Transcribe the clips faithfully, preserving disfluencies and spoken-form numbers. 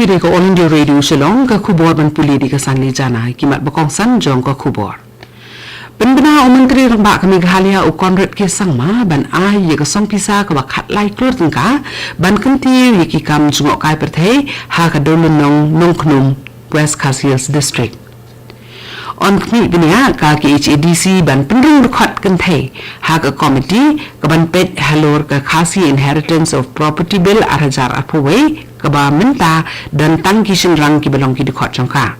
Kine ka All India Radio Shillong, ka khubor ban pule da ka Sanli Jana, ki mat ba kongsan jong ka khubor. Pynbna u Myntri Rangbah ka Meghalaya u Conrad K Sangma ban ai ïa ka song pisa kaba khatlai klur tyngka ban kyntiew ïa ki kam jngohkai pyrthei ha ka Dowlynong Nongkhnum, West Khasi Hills District. Yn khmih bniah ka K H A D C ban pynrung dkhot kynthei ha ka komiti kaban peit halor ka Khasi Inheritance of Property Bill ar hajar arphew wei kaba mynta don tang ki shynrang kiba long ki dkhot jong ka.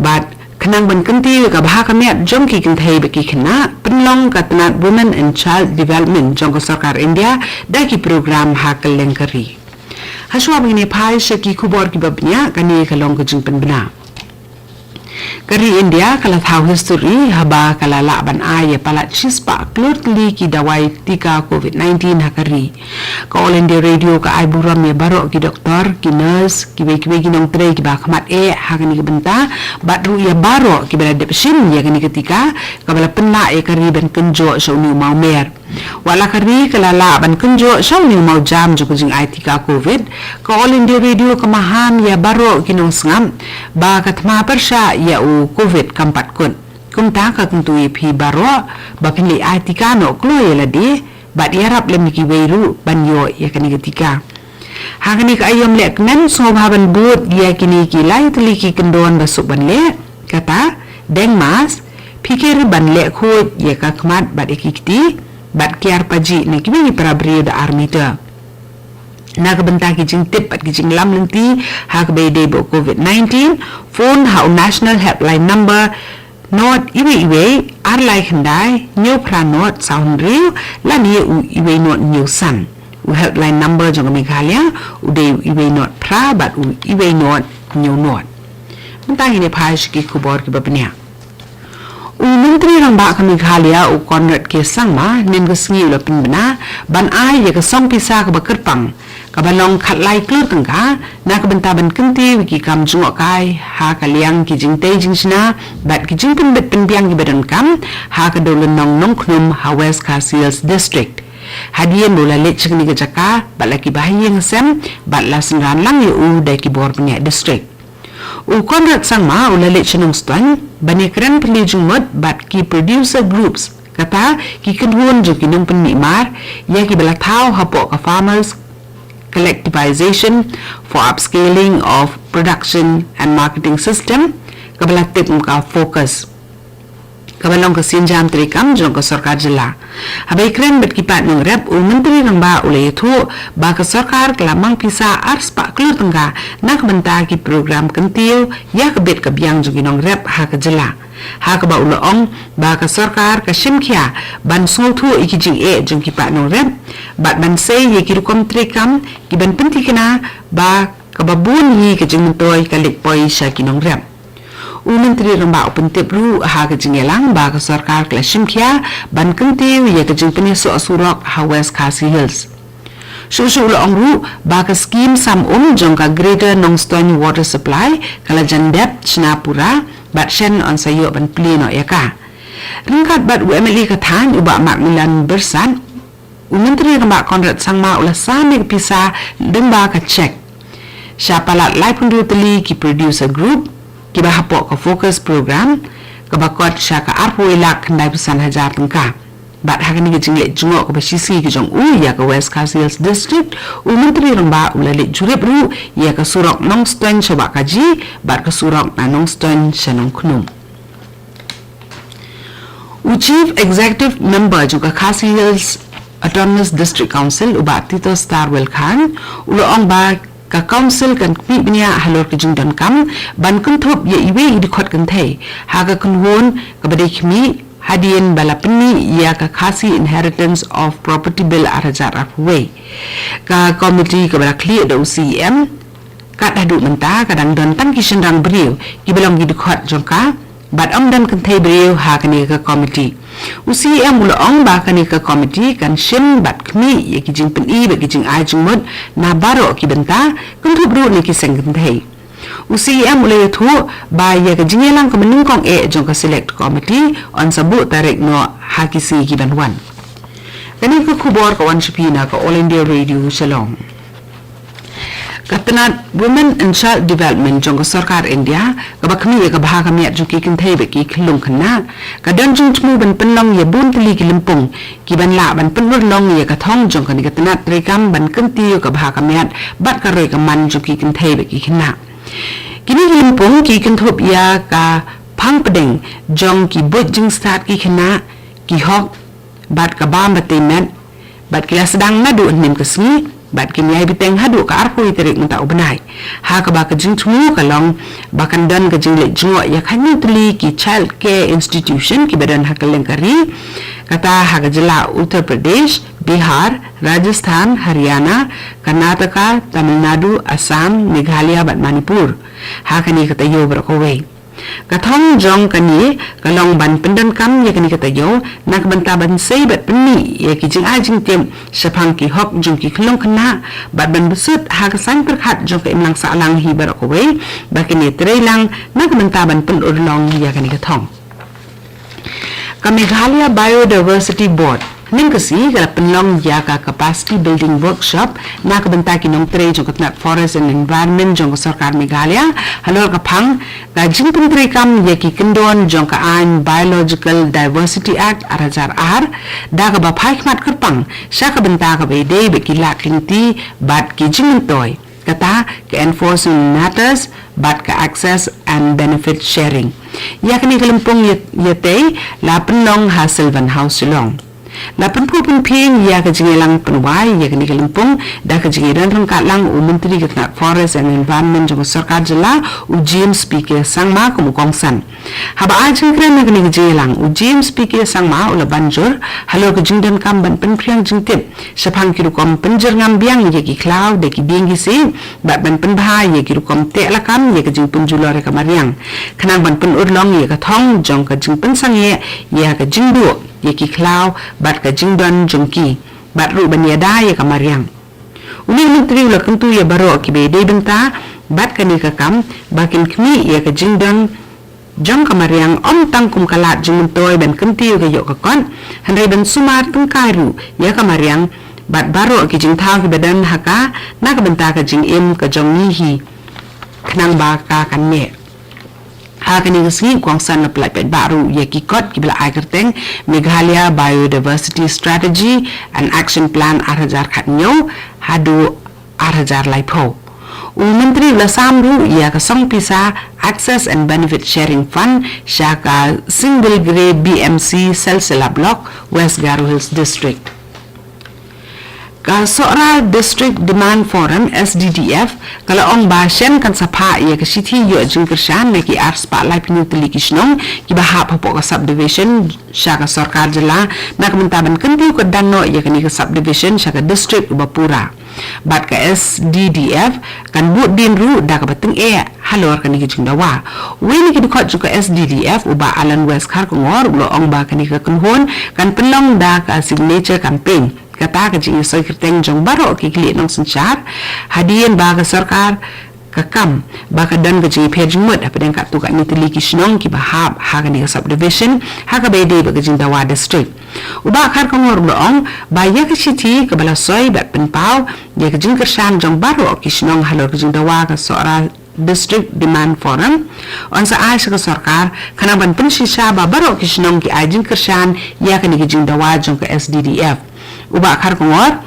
Bad khnang ban kyntiew ïa ka bha ka miat jong ki kynthei bad ki khynnah, pynlong ka tnat Women and Child Development jong ka Sorkar India da ki program ha kylleng ka ri. Hashwa ba ngin ïa phai sha ki khubor kiba bniah, kane ka long ka jingpynbna. Ka ri India ka la thaw histori haba ka la lah ban ai ïa palat shispah klur tylli ki dawai tika covid nineteen ha ka ri. Ka All India Radio ka ai burom ïa baroh ki doktor, ki nurse, kiwei kiwei ki nongtrei kiba khmat eh ha kane ka bynta, bad ruh ïa baroh kiba la dep shim ïa kane ka tika kaba la pynlah ïa ka ri ban kynjoh sha une u mawmer. Wat la ka ri ka la lah ban kynjoh sha une u mawjam jong ka jingai tika covid, ka All India Radio ka maham ïa baroh ki nongsngap ba ka thma pyrshah ïa u covid kam pat kut. Kumta ka kyntu ïa phi baroh ba phin leit ai tika noh kloi ïa lade bad ïarap lem ïa kiwei ruh ban ïoh ïa kane ka tika. Ha kane ka aïom leh kmen sngewbha ban bud ïa kine ki lai tylli ki kyndon ba suk ban leh, kata, deng mask, phikir ban leh khuid ïa ka khmat bad ïa ki kti, bad kiar pajih na kiwei ki para briew da ar meter. Na ka bynta ki jingtip bad ki jinglam lynti ha kaba ïadei bad covid nineteen, phone ha u National Helpline Number not iwei iwei ar lai khyndai hynñiew phra not saw hynriew lane u iwei not hynñiew san. U helpline number jong ka Meghalaya u dei u iwei not phra bad u iwei not hynñiew not. Mynta ngin ïa phai sha ki khubor kiba bniah. U Myntri Rangbah ka Meghalaya u Conrad K Sangma mynne ka sngi u la pynbna ban ai ïa ka song pisa kaba kyrpang kaba long khatlai klur tyngka na ka bynta ban kyntiew ïa ki kam jngohkai ha ka liang ki jingtei jingshna bad ki jingpynbit pynbiang kiba donkam ha ka Dowlynong Nongkhnum ha West Khasi Hills District. Hadien ba u la leit sha kane ka jaka bad la ki bahaïing hasem bad la synran lang ïa u da ki bor bniah district. U Conrad Sangma u la leit sha Nongstoiñ ban ïakren pynlong jingmut bad ki producer groups, kata ki kynhun jong ki nongpynmih mar, ïa kiba la thaw hapoh ka Farmers Collectivization for Upscaling of Production and Marketing System, kaba la tip kum ka FOCUS, kaba long ka sienjam treikam jong ka sorkar jylla. Haba ïakren bad ki paid nongrep, u Myntri Rangbah u la ïathuh ba ka sorkar ka la mang pisa ar spah klur tyngka na ka bynta ki program kyntiew ïa ka bit ka biang jong ki nongrep ha ka jylla. Ha kaba u la ong ba ka sorkar ka shim khia ban sngewthuh ïa ki jingeh jong ki paid nongrep bad ban sei ïa ki rukom treikam kiban pynthikna ba kaba bun hi ka jingmyntoi ka leit poi sha ki nongrep. U Myntri Rangbah u pyntip ruh ha ka jingïalang ba ka sorkar ka la shim khia ban kyntiew ïa ka jingpynïasoh surok ha West Khasi Hills. Shuh shuh u la ong ruh ba ka skim sam um jong ka Greater Nongstoiñ Water Supply ka la jan dep shna pura bad shen yn sa ïoh ban plie noh ïa ka. Ryngkat bad u M L A ka thaiñ u Bah Macmillan Byrsat, u Myntri Rangbah Conrad Sangma u la sam ïa ka pisa lyngba ka cheque sha palat laiphew tylli ki producer group kiba hapoh ka FOCUS program, kaba kot sha ka arphew lak khyndai phew san hajar tyngka. Bad ha kane ka jingleit jngoh kaba shisngi ka jong u ïa ka West Khasi Hills District, u Myntri Rangbah u la leit jurip ruh ïa ka surok Nongstoiñ sha Wahkaji bad ka surok na Nongstoiñ sha Nongkhnum. U Chief Executive Member jong ka Khasi Hills Autonomous District Council, u Bah Titosstarwell Chyne, u la ong ba ka Council kan khmih bniah halor ka jingdonkam ban kynthup ïa iwei i dkhot kynthei ha ka kynhun kaba dei khmih hadien ba la pynmih ïa ka Khasi Inheritance of Property Bill ar hajar arphew wei. Ka komiti kaba la khlieh da u C E M kat haduh mynta ka dang don tang ki shynrang briew kiba long ki dkhot jong ka, bad ym don kynthei briew ha kane ka komiti. U C E M u la ong ba kane ka komiti kan shim bad khmih ïa ki jingpyni bad ki jingai jingmut na baroh ki bynta, kynthup ruh na ki seng kynthei. U C E M u la ïathuh ba ïa ka jingïalang kaba nyngkong eh jong ka Select Committee yn sa buh tarik noh ha ki sngi kiban wan. Kane ka khubor ka wan sha phi na ka All India Radio Shillong. Ka tnat Women and Child Development jong ka sorkar India, kaba khmih ïa ka bha ka miat jong ki kynthei bad ki khyllung khynnah, ka don jingthmu ban pynlong ïa bun tylli ki lympung kiban lah ban pynurlong ïa ka thong jong kane ka tnat treikam ban kyntiew ïa ka bha ka miat bad ka roi ka man jong ki kynthei bad ki khynnah. Kine ki lympung ki kynthup ïa ka phang pdeng jong ki buit jingstad ki khynnah, ki hok bad ka bam ba tei met, bad ki la sdang naduh hynnin ka sngi bad kin ïai bteng haduh ka arphew tarik mynta u bnai. Ha kaba ka jingthmu ka long ba kan don ka jingleit jngoh ïa ka hynñiew tylli ki child care institution kiba don ha kylleng ka ri, kata ha ka jylla Uttar Pradesh, Bihar, Rajasthan, Haryana, Karnataka, Tamil Nadu, Assam, Meghalaya bad Manipur. Ha kane ka taïew baroh kawei. Ka thong jong kane ka long ban pyndonkam ïa kane ka taïew na ka bynta ban sei bad pynmih ïa ki jingai jingtip shaphang ki hok jong ki khyllung khynnah bad ban bsut ha ka saiñ pyrkhat jong ka imlang sahlang hi baroh kawei ba kin ïatreilang na ka bynta ban pynurlong ïa kane ka thong. Ka Meghalaya Biodiversity Board hynnin ka sngi ka la pynlong ïa ka Capacity Building Workshop na ka bynta ki nongtrei jong ka tnat Forest and Environment jong ka sorkar Meghalaya halor ka phang ka jingpyntreikam ïa ki kyndon jong ka aiñ Biological Diversity Act ar hajar ar, da kaba phai khmat kyrpang sha ka bynta kaba ïadei bad ki lad ki lynti bad ki jingmyntoi, kata ka enforcement matters bad ka access and benefit sharing. Ïa kane ka lympung ïa, ïatei la pynlong ha Sylvan House Shillong. La pynphuh pynphieng ïa ka jingïalang pynwai ïa kane ka lympung da ka jingïadon ryngkat lang u Myntri ka tnat Forest and Environment jong ka sorkar jylla, u James P K Sangma, kum u kongsan. Haba ai jingkren ha kane ka jingïalang, u James P K Sangma u la ban jur halor ka jingdonkam ban pynphriang jingtip shaphang ki rukom pynjyrngam biang ïa ki khlaw da ki dieng ki siej bad ban pynbha ïa ki rukom teh lakam ïa ka jingpynjulor ïa ka mariang, khnang ban pynurlong ïa ka thong jong ka jingpynsangeh ïa ka jingduh ïa ki khlaw bad ka jingdon jong ki, bad ruh ban ïada ïa ka mariang. Une u Myntri u la kyntu ïa baroh kiba dei bynta bad kane ka kam ba kin khmih ïa ka jingdon jong ka mariang ym tang kum ka lad jingmyntoi ban kyntiew ka ïoh ka kot, hynrei ban sumar tyngkai ruh ïa ka mariang bad baroh ki jingthaw kiba don ha ka, na ka bynta ka jingim ka jong ngi hi, khnang ba ka kan neh. Ha kane ka sngi u kongsan u la pynlait paidbah ruh ïa ki kot kiba la ai kyrteng Meghalaya Biodiversity Strategy and Action Plan ar hajar khathynñiew haduh ar hajar laiphew. U Myntri u la sam ruh ïa ka song pisa Access and Benefit Sharing Fund sha ka Single Grey B M C Silsila Block, West Garo Hills District. Ka Sohra District Demand Forum, S D D F, ka la ong ba shen kan sa phah ïa ka shithi ïoh jingkyrshan na ki ar spah laiphew tylli ki shnong kiba hap hapoh ka subdivision sha ka sorkar jylla na ka bynta ban kyntiew kyrdan noh ïa kane ka subdivision sha ka district uba pura. Bad ka S D D F kan bud dien ruh da kaba tyngeh halor kane ka jingdawa. Uwei na ki dkhot jong ka S D D F, u Bah Alan West Kharkongor, u la ong ba kane ka kynhun kan pynlong da ka signature campaign, kata ka jingïasoi kyrteng jong baroh ki khlieh nongsynshar, hadien ba ka sorkar ka kam ba ka don ka jingïapher jingmut hapdeng katto katne tylli ki shnong kiba hap ha kane ka subdivision ha kaba ïadei bad ka jingdawa district. U Bah Kharkongor u la ong ba ïa ka shithi kaba la soi bad pynpaw ïa ka jingkyrshan jong baroh ki shnong halor ka jingdawa ka Sohra District Demand Forum yn sa ai sha ka sorkar, khnang ban pynshisha ba baroh ki shnong ki ai jingkyrshan ïa kane ka jingdawa jong ka S D D F. U Bah Kharkongor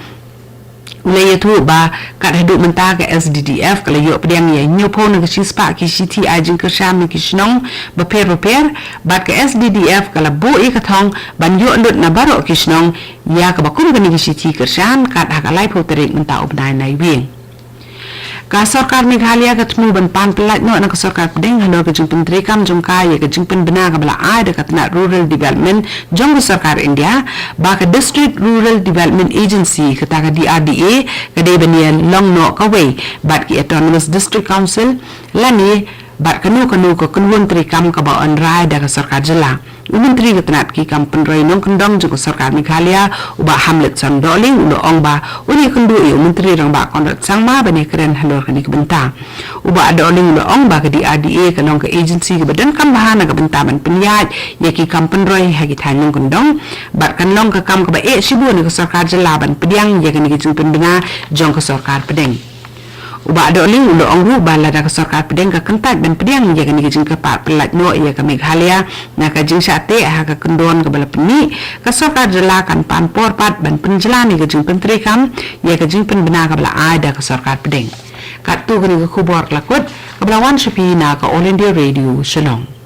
u la ïathuh ba kat haduh mynta ka S D D F ka la ïoh pdiang ïa hynñiewphew na ka shispah ki shithi ai jingkyrshan na ki shnong bapher bapher, bad ka S D D F ka la buh ïa ka thong ban ïoh lut na baroh ki shnong ïa kaba kum kane ka shithi kyrshan kat ha ka laiphew tarik mynta u bnai Naiwieng. Ka sorkar Meghalaya ka thmu ban pan pyllait noh na ka sorkar pdeng halor ka jingpyntreikam jong ka ïa ka jingpynbna kaba la ai da ka tnat Rural Development jong ka sorkar India ba ka District Rural Development Agency, kata ka D R D A, ka dei ban ïalong noh kawei bad ki Autonomous District Council lane bad kano kano ka kynhun treikam kaba wanrah da ka sorkar jylla. U Myntri ka tnat ki kam pynroi nongkyndong jong ka sorkar Meghalaya, u Bah Hamletson Dohling, u la ong ba un ïakynduh ïa u Myntri Rangbah Conrad Sangma ban ïakren halor kane ka bynta. U Bah Dohling u la ong ba ka D R D A ka long ka agency kaba donkam bha na ka bynta ban pynïaid ïa ki kam pynroi ha ki thaiñ nongkyndong, bad kan long ka kam kaba eh shibun na ka sorkar jylla ban pdiang ïa kane ka jingpynbna jong ka sorkar pdeng. U Bah Dohling u la ong ruh ba lada ka sorkar pdeng ka kyntait ban pdiang ïa kane ka jingkyrpad pyllait noh ïa ka Meghalaya na ka jingshah teh ha ka kyndon kaba la pynmih, ka sorkar jylla kan pan por pat ban pynjlan ïa ka jingpyntreikam ïa ka jingpynbna kaba la ai da ka sorkar pdeng. Katto kane ka khubor ka la kut, kaba la wan sha phi na ka All India Radio Shillong.